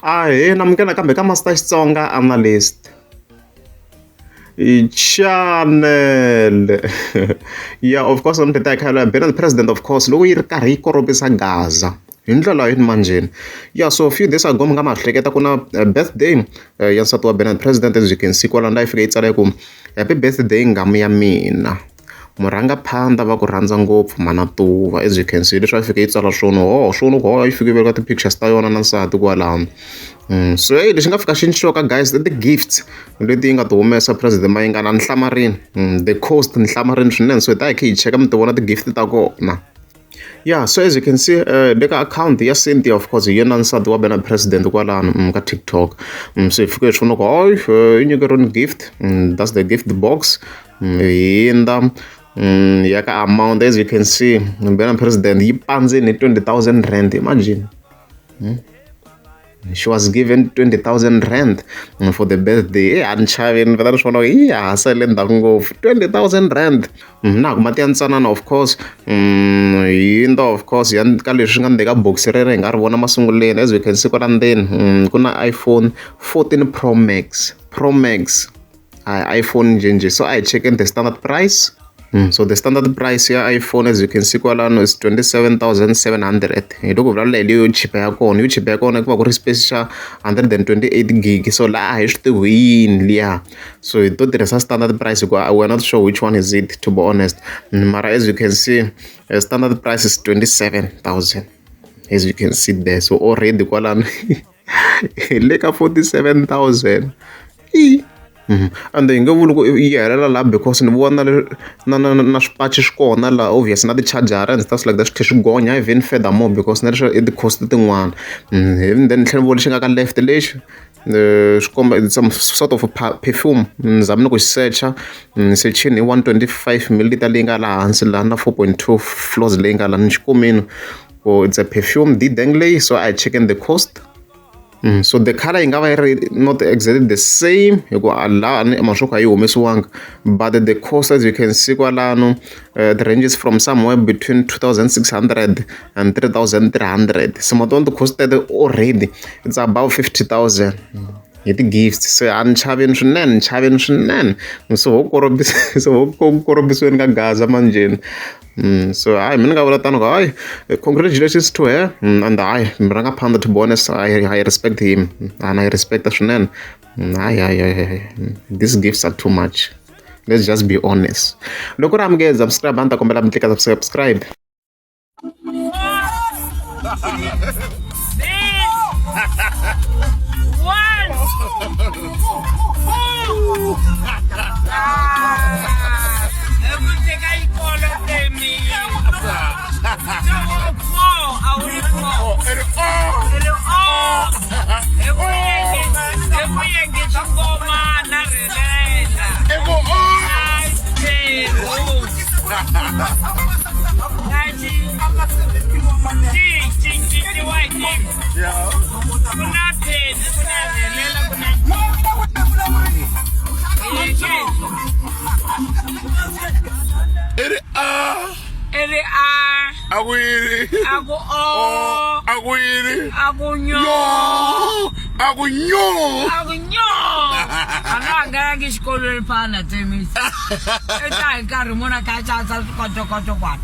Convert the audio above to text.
Ahee namukela nakambe ka Master Xitsonga Analyst channel ya of course namuntlha hi ta hi kha hi bela president of course loko yi ri karhi yi koromisa Gaza hi ndlela yini manjheni ya so few days ago mi nga ma hleketa ku na birthday ya nsati wa Bernard president as you can see kwalano la yi fika yi tsala yi ku happy birthday nghamu ya mina murhangaphandha va ku rhandza ngopfu mhana tuva as you can see leswi a fike yi tsala swona ho swona ku ho yi fike yi veka ti-pictures ta yona na nsati kwalano so hey lexi nga fika xi ni xoka guys i ti-gifts leti yi nga ti humesa president Mayengani ni hlamarini the cost ni hlamarini swinene so hi ta hi kha hi cheka mi ti vona ti-gift ta kona. Ya so as you can see le ka akhawunti ya Cynthia of course hi yena nsati wa vena president kwalano ka TikTok se hi fike hi swi vona ku hayi i nyikeriwile gift that's the gift box hindza ya ka amount as you can see vena president yi pandzile hi 20,000 rand imagine. She was given 20,000 rand for the birthday. A ni chavi ni vhela ni swi vona ku yi ha sale ndzhaku ngopfu 20,000 rand na ha ku mati ya ntsanana of course yindlu of course ya ka leswi nga ndzeni ka bokisi rero hi nga ri vona masunguleni as we can see kwala ndzeni ku na iPhone 14 Pro Max Pro Max a hi iPhone njhenjhe so a hi chekeni the standard price so the standard price ya iPhone as you can see kwalano is 27,700 hi loko vulavula hi leyo chipa ya kona yo chipa ya kona ku va ku ri space xa 128 gig so laha a hi swi tivi hi yini liya so hi to tirhisa standard price hikuva we are not sure which one is it to be honest mara as you can see standard price is 27,000 as you can see there so already kwalano hi le ka 47,000 i ende hi nge vuli ku yi helela laha because ni vona na na na swipachi swi kona laha obvious na ti-charger and stuff like that swi tlhela swi gonya even further more because na leswi i ti-cost tin'wana then ni tlhela ni vona lexi nga ka left lexi swi komba some sort of perfume ni zama ni ku xi search-a ni sechini hi 125 milliliter leyi nga laha hansi laha na 4.2 floors leyi nga laha ni xi kumini ku it's a perfume dideng leyi so I checking the cost. So the color yi nga va yi ri not exactly the same hikuva laha ni mashoku a yi humesiwanga but the cost as you can see kwalano it ranges from somewhere between 2600 and 3300 so ma tona ti-cost teto already it's above 50,000 hi ti-gifts se a ni chaveni swinene ni chaveni swinene so ho korobisa so ho korobisiweni ka Gaza manjheni. So hayi mina ni nga vula tano ku hayi congratulations to her and hayi murhangaphandha to be honest I respect him and I respect swinene hayi hayi hayi these gifts are too much let's just be honest loko ri amukela subscribe a ni ta kombela mi tlika subscribe. I ri A. I ri A. A ku yini? A ku O. A ku yini? A ku nyo. A ku nyo. A ku nyo. A nga hangalangi xikolweni fana Temisi. I ta hi nkarhi muna kha tsatsa swikotokoto kwana.